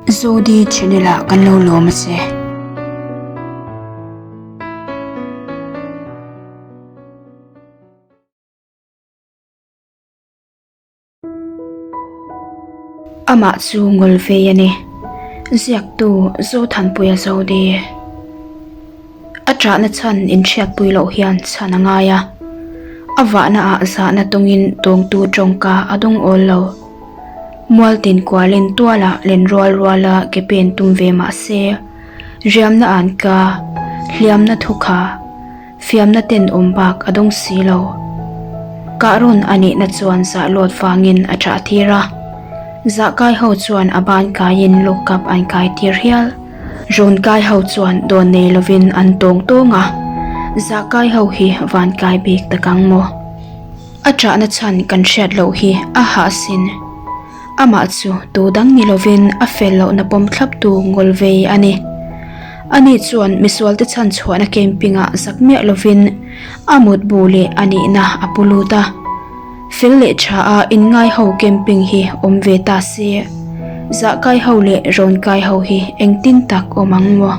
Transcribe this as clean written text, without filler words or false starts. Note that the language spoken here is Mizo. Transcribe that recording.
Zodi channel ah kan lo lawm a che. Amah chu ngawlvei a ni. Ziaktu Zothanpuia Zodi. A ṭahna chhan inhriatpui loh hian chhan a ngai a, a vahna ah zahna tawngin tawngtu tawngka a dawng awl lo. Mualtin kualin tualah len rual ruala ke pen tum ve mah se, riamna an ka, hliamna thukha, fiamna tenawm bak a dawng si lo. Kah rawn a nihna chuan zah lawt vangin a ṭah tir a, zah kai ho chuan a ban kaiin lawkkap an kai tir hial. Rawn kai ho chuan dawn nei lovin an tawng tawng a, zah kai ho hi van kai bik tak ang maw? A ṭahna chhan kan hriat loh hi a hah sin. Amah chu tu dang ni lovin a fel lohna pawm thlaptu ngawl vei a ni. Ani chuan misualte chhan chhuahna camping-ah zak miah lovin a mutbu leh a nihna a pu lut a. Fel leh tha a inngai ho camping hi awm ve ta se, zah kai ho leh rawn kai ho hi engtin tak awm ang maw?